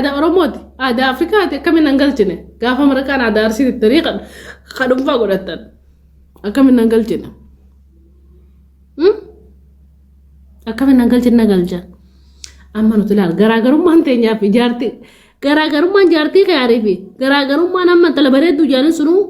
aadaa Oromooti. Aadaa Afrikaati akkamiin nan galchine. Gaafa marqaan aadaa Arsiiti tarii kan dhuunfaa godhattan. Akkamiin nan galchine. Akkamiin nan galchine na galchan. Amma nuti ilaal garaagarummaan teenyaa fi jaartii garaagarummaan jaartii kiyaarii fi garaagarummaan amma intala bareedduu jaanin sunuu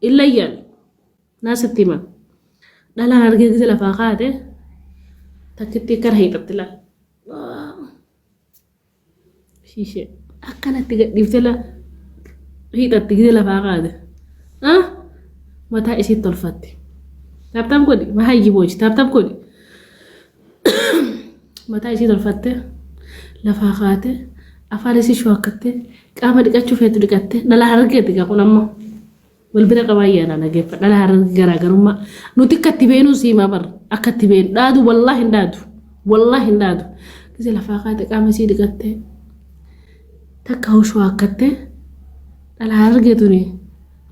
illayyan. Naa sitti hima. Dhalaan argee gise lafaa kaate takkitti akkana hiixatti laal. Shiishee akkanatti gadhiiftee la hiixatti gise lafaa kaate. Mataa isiitti tolfatti. Tap tap godhi mahayyi booji tap tap godhi. Mataa isii tolfatte lafaa kaate afaan isii shuwakkatte qaama dhiqachuu feetu dhiqatte dhalaa harargeeti gaa kun amma. Wal bira qabaa ayyaanaa dhageeffa dhala hararge garaagarummaa nuti akka itti beenuu siimaa bar akka itti beenu dhaadu wallaahi hin dhaadu wallaahi hin dhaadu gise lafaa kaate qaama isii dhiqattee takka hushuu akkattee dhala harargee tuni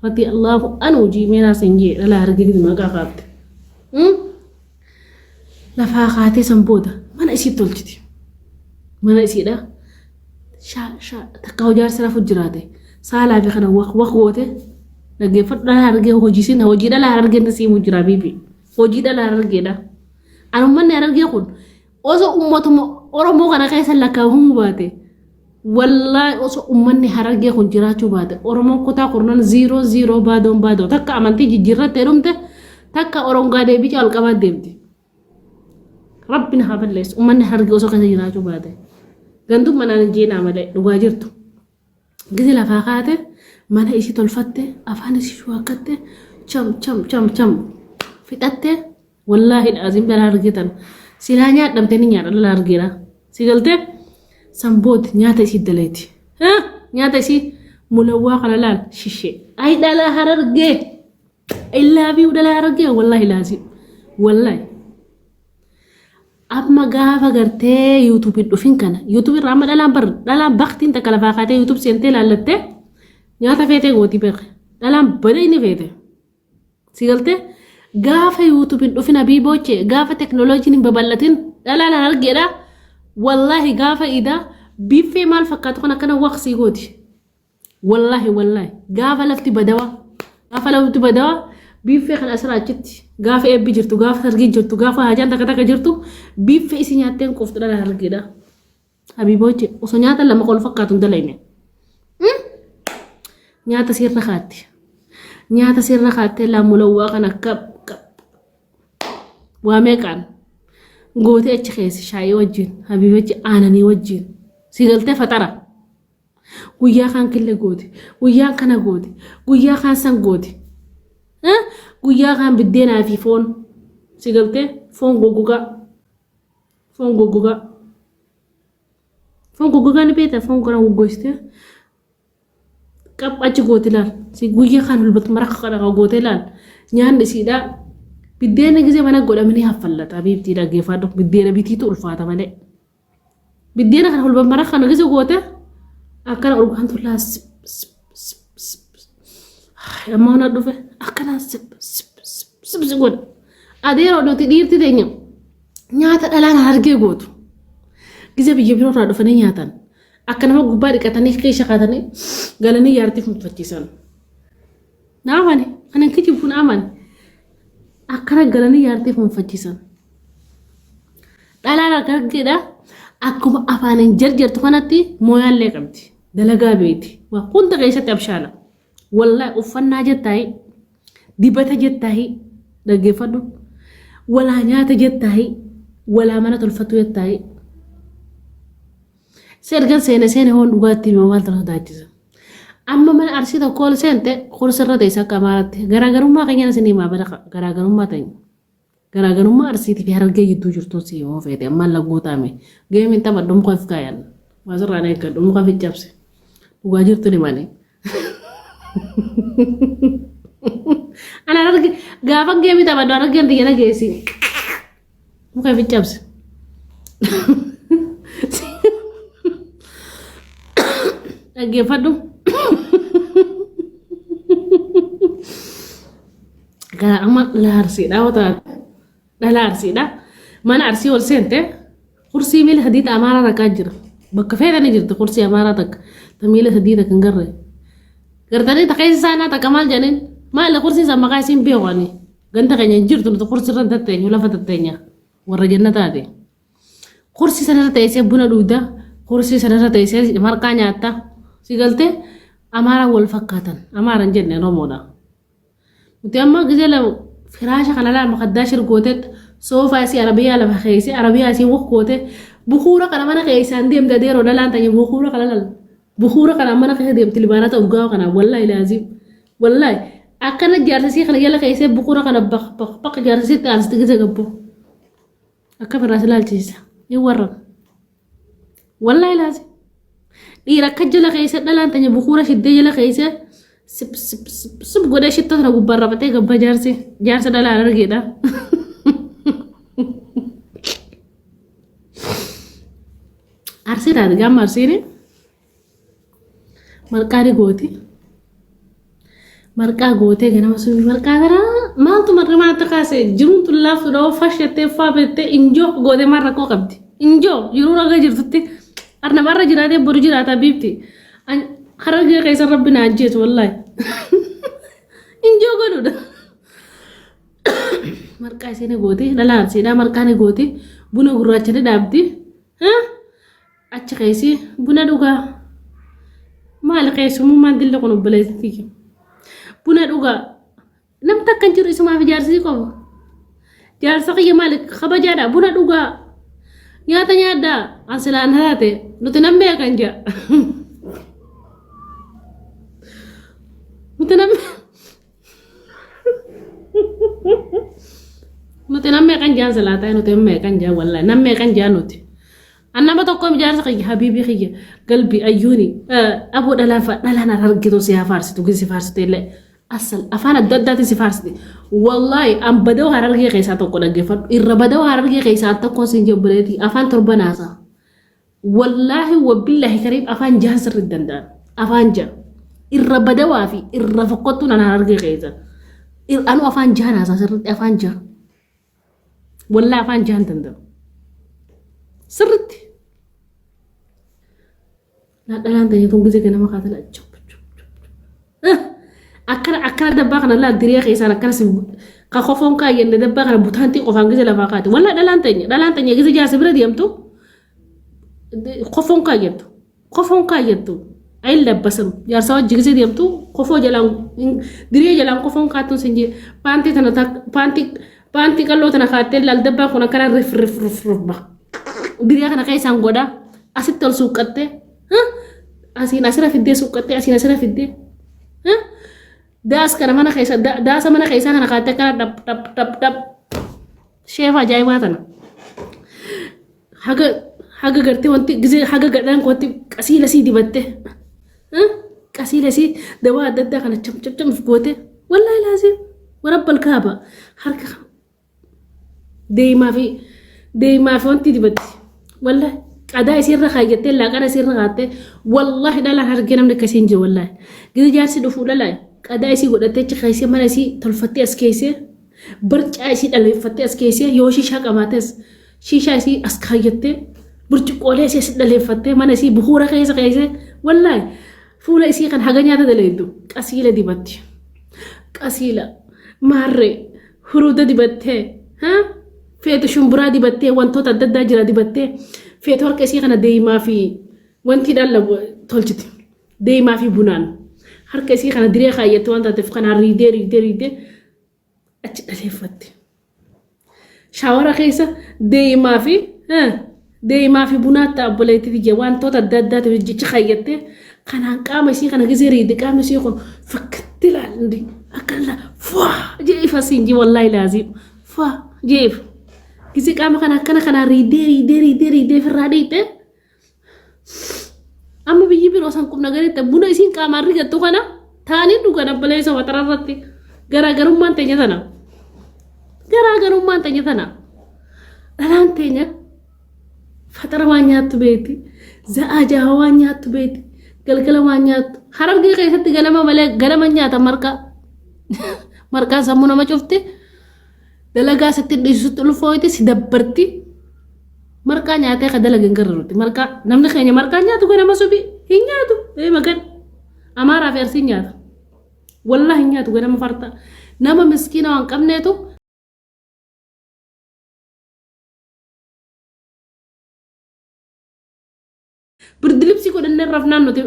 rati allahu anu jiimeenaa siin jee dhala harargee gidi maqaa kaafte lafaa kaatee san booda mana isii tolchiti mana isiidha shaa shaa takka hojaarsi rafu jiraate saalaa fi kana waq waq goote dhaggeeffadhu dhala harargee hojii sin hojii dhala harargee na siimu jira bibi hojii dhala harargeedha an ummanni harargee kun osoo ummatuma oromoo kana keessa lakkaa'amuu baate wallaahi osoo ummanni harargee kun jiraachuu baate oromoon kutaa kurnan ziiroo ziiroo baadoon baadoo takka amantii jijjiirrattee dhumte takka orongaa deebii calqabaa deemti. Rabbi na haa balleessu. Uummanni harargee osoo keessa jiraachuu baate. Gandumma naan hin jeenaa malee dhugaa jirtu. Gise lafaa kaate mana ishii tolfatte afaan ishii shuwaakkatte cham cham cham cham fixatte wallaahi dhaaziim dhala harargee tana. Silaa nyaadhamte ni nyaadha dhala harargeedha. Si galtee san booda nyaata isii daleeti. Nyaata isii mulawwaa kana laal shishee. Ay dhala harargee. I love you dhala harargee wallahi laazim wallahi amma gaafa gartee YouTube hin dhufin kana YouTube irraa amma dhalaan bar dhalaan baktiin takka lafaa kaatee YouTube seentee laallattee nyaata feetee gootii beeke dhalaan bada inni feete si galtee gaafa YouTube hin dhufin abii boochee gaafa teknooloojiin hin babal'atin dhalaan harargeedha wallahi gaafa idaa biffee maal fakkaatu kan akkana waqsii gooti. Wallaahi wallaahi gaafa lafti badawa gaafa lafti badawa biiffee kana asirraa achitti gaafa eebbi jirtu gaafa sargii jirtu gaafa haajaan takka takka jirtu biiffee isi nyaattee hin quuftu dhala harargeedha. Habiibooche osoo nyaata lama qol fakkaatu hin dalayne. Nyaata sirra kaatti. Nyaata sirra kaattee laamulawwaa kan akka waa meeqaan gootee achi keessa shaayii wajjin habiiboche aananii wajjin si galtee faxara. Guyyaa kaan kille goote. Guyyaa kana goote. Guyyaa kaan san goote. Guyyaa kaan biddeenaa fi foon. Si galtee foon goggogaa. Foon goggogaa. Foon goggogaa ni beektaa foon kana goggogsitee qab achi goote laal. Si guyyaa kaan hulbatu maraqa kana goote laal. Nyaanni isiidhaa biddeena gisee mana godhamanii haffallata habiibtii dhaggeeffadhu biddeena bitiitu ulfaata malee. Biddeena kana hulban mara kana gisa goote akkana urgaan tullaa sip sip sip sip amma hona dhufe akkana sip sip sip sip si godha. Adeeroo nuti dhiirti teenya nyaata dhalaan harargee gootu. Gisa biyya biroo irraa dhufanii nyaatan akka nama gubbaa dhiqatanii keessa kaatanii galanii jaartii funfachiisan. Na amani ani kijibu na amani. Akkana galanii jaartii funfachiisan. Dhalaan harargeedha akkuma afaaniin jarjartu kanatti mooyaallee qabdi. Dalagaa beekti. Waa hunda keessatti abshaala. Wallaahi uffannaa jettaayi dibata jettaayi dhaggeeffadhu. Walaa nyaata jettaayi walaa mana tolfattu jettaayi. Si ergan seene seene hoon dhugaa ittiin hima maal tana sodaachisa. Amma mana arsii tokko ol seente kursirra teessa akka amaaraatti. Garaagarummaa keenyaan isin himaa bara garaagarummaa teenya. Garaagarummaa Arsiitii fi Harargee jidduu jirtuun si himuu feete ammaan lagguu taame. Geemiin taphadhu muka if kaayan. Waa sirraan eeggadhu muka fi cabse. Dhugaa jirtu himani. Ana harargee gaafa geemii taphadhu harargeen tiyya na geessi. Muka fi cabse. Dhaggeeffadhu. Gara amma dhala arsiidha yoo taate dhala arsiidha. Mana arsii ol seente kursii miila sadiitti amaara rakaa jira. Bakka feetanii jirti kursii amaaraa takka ta miila sadii takka hin garre. Gartanii ta keessa isaanaa takka maal jedhaniin maali kursii san maqaa isiin beeku ani ganda keenya hin jirtu nuti kursii irra hin tatteenyu lafa tatteenya warra jannataati. Kursii sanarra teessee buna dhugda kursii sanarra teessee marqaa nyaatta si galtee amaaraan wal fakkaatan amaaraan jenne Oromoodha. Nuti amma gizee lama firaasha kana laa makaddaa shir gooteet soofaa isii arabiyaa lafa keessee arabiyaa isii waq goote bukuura kana mana keessaan deemte adeeroo dhalaan tanya bukuura kana lal bukuura kana mana keessa deemti libaanata urgaawa kana wallaahi laaziim wallaahi akkana jaarsa isii kana jala keessee bukuura kana baq baq baq jaarsa isiitti aansiti gizee gabboo akkam irraa si laalchisa hin warran Wallaahi laazim. Dhiira akka jala keessa dhalaan tanya bukuura shiddee jala keessa sip sip sip sip godhee shittoo sana gubbaan rabatee gabba jaarsi jaarsa dhalaan argeedha. Arsii taate gaama arsiini marqaa ni gooti. Marqaa gootee ganama sun marqaa kana maaltu marri maatti kaase jiruun tun laaftu dhawoo fashattee faa beettee injoo gootee maal rakkoo qabdi. Injoo jiruu raga jirtutti arnamarra jiraatee boru jiraata biifti. Harargee keessa rabbi na ajjeesu wallaahi. Injoo godhuudha. Marqaa ishee ni gooti dhala arsiidhaa marqaa ni gooti buna gurraacha ni dhaabdi. Achi keessi buna dhugaa. Maali keessummaan dilli kun obboleessi kiyya. Buna dhugaa. Namni takka hin jiru isumaaf jaarsii qofa. Jaarsa kiyya maali kabajaadha buna dhugaa. Nyaata nyaadhaa an silaan taate nuti nan beekan jaa. Nuti nan Nuti nan meeqan jaan silaa ta'e nuti nan meeqan jaan wallahi nan meeqan jaan nuti. An nama tokko jaarsa kiyya habiibii kiyya galbii ayyuuni aboo dhalaan fa dhalaan argitu si haa faarsitu gin si faarsitu illee asal afaan adda addaatiin si faarsiti. Wallahi an badoo harargee keessaa tokko dhaggeeffadhu irra badoo harargee keessaa tokkoon siin jobboleetii afaan torban haasaa. Wallaahi wabillaahi kariim afaan jahan sirriitti danda'an. Afaan jaha. Irra badawaa fi irra fokkottuun anaan argee keessa. Anu afaan jahan haasaa sirriitti afaan jaha. Wallaahi afaan jahan danda'u. Sirriitti. Dhalaan ta'e tun gisee ganama kaatala chup chup chup. Akkana akkana dabbaa kana laal diriyaa keessaan akkana si ka kofoon kaayyenne dabbaa kana butaantii qofaan gisee lafaa kaate. Wallaa dhalaan teenya gisee jaarsa bira deemtu kofoon kaayyattu kofoon kaayyattu ayin labbasam jaarsa wajji gisee deemtu kofoo jalaan diriyaa jalaan kofoon kaattuun sin jee paantii tana paantii paantii qalloo tana kaattee laal dabbaan kun akkana rif rif rif rif ba. Diriyaa kana keessaan godhaa asitti ol suuqqattee asiin asirra fiddee suuqqattee asiin asirra fiddee daas kana mana keessa daasa mana keessaa kana kaattee akkana dhap dhap dhap dhap sheefa ajaa'ibaa tana haga haga gartee wanti gizee haga gadhaan wanti qasiila sii dibatte qasiila sii dawaa adda addaa kana cham cham cham goote wallaahi laazim warabbal kaaba harka Deemaa fi deemaa fi wanti dibatti. Wallahi qadaa isiirra kaayyattee laaqana isiirra kaattee wallahi dhalaan hargee namni akkasii hin jiru wallahi. Gidi jaarsi dhufuu dhalaa qadaa isii godhattee achi keessee mana isii tolfattee as keessee barcaa isii dhaleeffattee as keessee yoo shishaa qabaates shishaa isii as kaayyattee burcuqqoolee isii as dhaleeffattee mana isii bukuura keessa keessee wallahi fuula isii kan haga nyaata daleeddu qasiila dibatti. Qasiila maarree huruuda dibattee feetu shumburaa dibattee wantoota adda addaa jira dibattee feetu harka isii kana deemaa fi wanti dhallabu tolchiti deemaa fi bunaan harka isii kana diree kaayyatti waan taateef kanaan riidee riidee riidee achi dhaleeffatti. Shaawara keessa deemaa fi deemaa fi bunaatti obboleettii tiyya wantoota adda addaatiif jecha kaayyattee kanaan qaama isii kana gisee riide qaamni isii kun fakkatti ilaalli akka la faa jee ifa siin jee wallaahi laaziim faa jee ifa gisee qaama kana akkana kanaan riidee riidee riidee riidee ofirraa dhiixe amma biyyi biroo san qubna gariitti buna isiin qaamaan rigattu kana taanii dhugan abbaleessa waxara irratti garaagarummaan teenya tana garaagarummaan teenya tana dhalaan teenya Faxara waan nyaattu beekti. Za'aa jaha waan nyaattu beekti. Galgala waan nyaattu. Harargee keessatti ganama malee ganama nyaata marqaa. Marqaan sammuu nama cufti. Dalagaa sitti dhiisu sitti ulfooyti si dabbarti. Marqaa nyaatee ka dalage hin garre nuti. Marqaa namni keenya marqaa nyaatu ganama subii hin nyaatu. Ee magan Amaaraa fi Arsiin nyaata. Wallahi hin nyaatu ganama farta. Nama miskiina waan qabneetu birdilibsii godhannee rafnaan nuti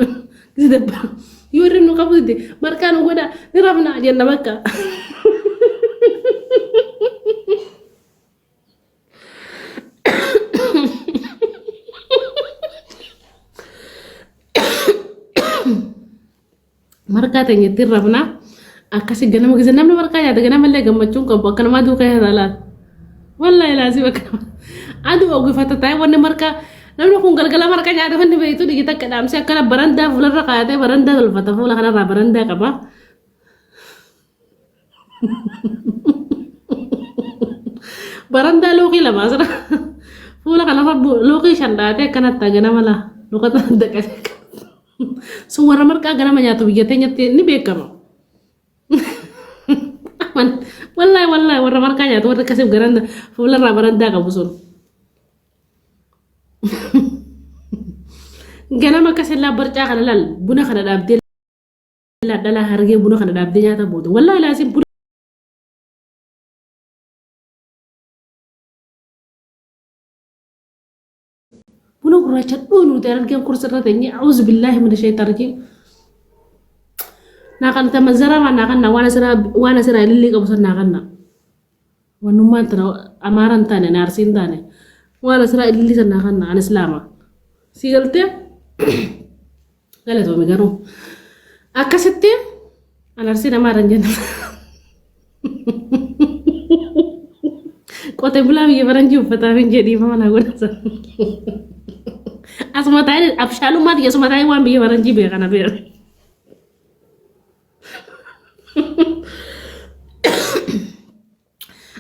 yoo irri nu qabu dide marqaa nu godha ni rafna jenna bakka. Marqaa teenya ittiin rafna akkasi ganama keessa namni marqaa nyaata ganamallee gammachuun qabu akka namaa aduu keessa talaan. Wallaahi laasii bakka aduu ogifata taa'ee wanni marqaa namni kun galgala marqa nyaata wanni beektu dhigi takka dhaamsee akkana barandaa fuularra kaayatee barandaa tolfata fuula kanarraa barandaa qaba. Barandaa luuqii lama asirra fuula kanarra luuqii shan dhaatee akkanatti ganama laa luka daqatee sun warra marqaa ganama nyaatu biyya teenyatti ni beekama. Wallaahi wallaahi warra marqaa nyaatu warra akkasiif garanda fuularraa barandaa qabu sun. Ganama akkas illaa barcaa kana laal buna kana dhaabdee laa dhalaa hargee buna kana dhaabdee nyaata booda wallaahi laasiin buna Buna gurraacha dhuunu nuti harargeen kursi irra teenyee a'uuzu billaahi mina shayxaan rajiim. Naa kan tama zaramaa naa kanna waan asirraa waan asirraa ilillii qabu san naa kanna. Wannummaan tana amaara hin taane na arsii hin taane waan asirraa ilillii san naa kanna an islaama. Si galtee galatoomi garuu akkasitti an arsii namaa irra hin jennu. Qote bulaa biyya faranjii uffataaf hin jedhii mana godhata. Asuma taa'ee abshaalummaa tiyya asuma taa'ee waan biyya faranjii beekana beera.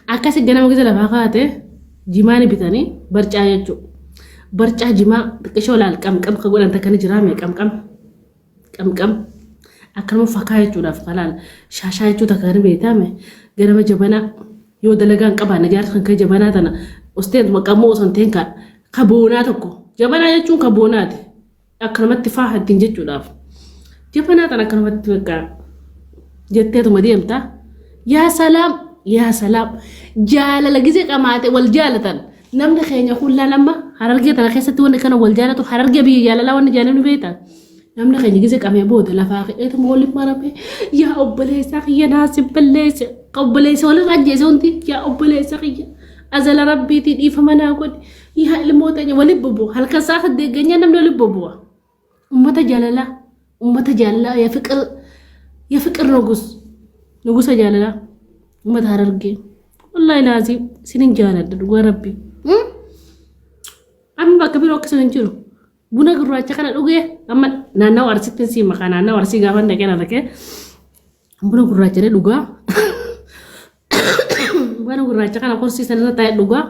Akkasi ganama gisa lafaa kaate jimaa ni bitanii barcaa jechuudha. Barcaa jimaa xiqqishoo laal qamqam ka godhan takka ni jiraa mee qamqam. Qamqam akkanuma fakaa jechuudhaaf kalaal shaashaa jechuu takka ni beektaame ganama jabanaa yoo dalagaa hin qabaanne jaarsa kan kee jabanaa tana osteen maqammoo osoo hin ta'in ka ka boonaa tokko jabanaa jechuun ka boonaati akkanumatti faa ittiin jechuudhaaf jabanaa tana akkanumatti bakka jetteetuma deemta yaa salaam yaa salaam jaalala gizee qamaate wal jaalatan namni keenya kun laalama harargee tana keessatti wanni kana wal jaalatu harargee biyya jaalalaa wanni jaalannu beekta namni keenya gizee qamee booda lafaa ka'eetuma waliin marame yaa obboleessa kiyya naasi balleesse obboleessa walirra ajjeese hundi yaa obboleessa kiyya azala rabbiitii dhiifama naa godhi yaa ilmoo teenya waliin bobboo halkan sa'a saddeet geenyaa namni waliin bobbo'a. Ummata jaalalaa ummata jaalalaa የፍቅር የፍቅር ንጉስ ንጉሰ jaalalaa ummata harargee wallahi laazim isinin jaaladha dhugaa rabbi amma bakka biroo akkasuma hin jiru buna gurraacha kana dhugee amma naannawa arsitti sii maqaa naannawa arsii gaafa dhaqee na dhaqee buna gurraacha dhugaa buna gurraacha kana kursii sanarra taa'ee dhugaa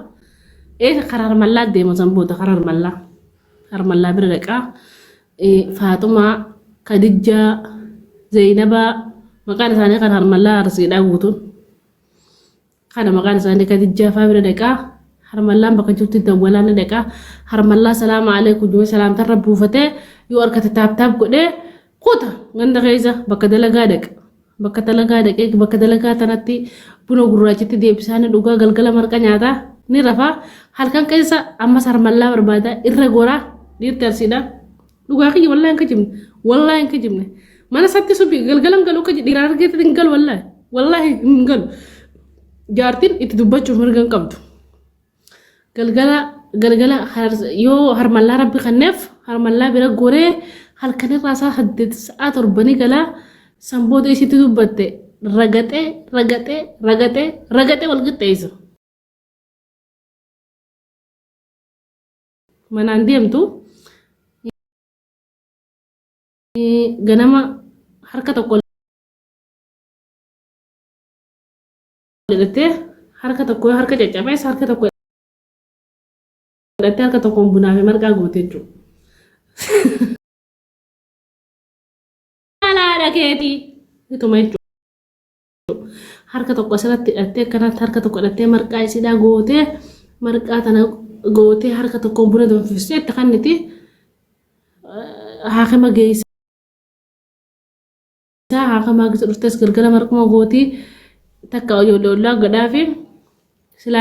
ee karaa harmallaa deema san booda karaa harmallaa harmallaa bira dhaqaa Faaxumaa Kadijjaa Zaynabaa maqaan isaanii kan harmallaa arsiidhaa guutuun kana maqaan isaanii Kadijjaa faa bira dhaqaa harmallaan bakka jirtu dawwalaa ni dhaqaa harmallaa salaama alaikum jumee salaamtarra buufatee yoo harkate taap taap godhee kuta ganda keessa bakka dalagaa dhaqa bakka dalagaa dhaqee bakka dalagaa tanatti buna gurraachitti deebisaa ni dhugaa galgala marqa nyaataa ni rafaa halkan keessa ammas harmallaa barbaada irra goraa dhiirti arsiidha dhugaa kiyya wallaahi hin kijibne wallaahi hin kijibne mana isatti subi galgala hin galu akka dhiiraan argeetti hin galu wallaahi wallaahi hin galu jaartiin itti dubbachuuf mirga hin qabdu. Galgala galgala yoo harmallaa rabbi kenneef harmallaa bira goree halkan irraa sa'a 8 sa'a 7 ni galaa san booda isitti dubbatte ragaxee ragaxee ragaxee ragaxee wal qixxeessa. Manaan deemtu ganama harka tokko hidhattee harka tokko harka caccabees harka tokko hidhattee harka tokkoon bunaa fi marqaa goote jechuudha. Haadha keetii ituma jechuudha. Harka tokko asirratti hidhattee akkanatti harka tokko hidhattee marqaa isiidhaa gootee marqaa tana gootee harka tokkoon buna danfistee itti kanniti haakima geessaa haakima geessa dhuftes galgala marquma gootii takka ijoollee ollaa godhaafi.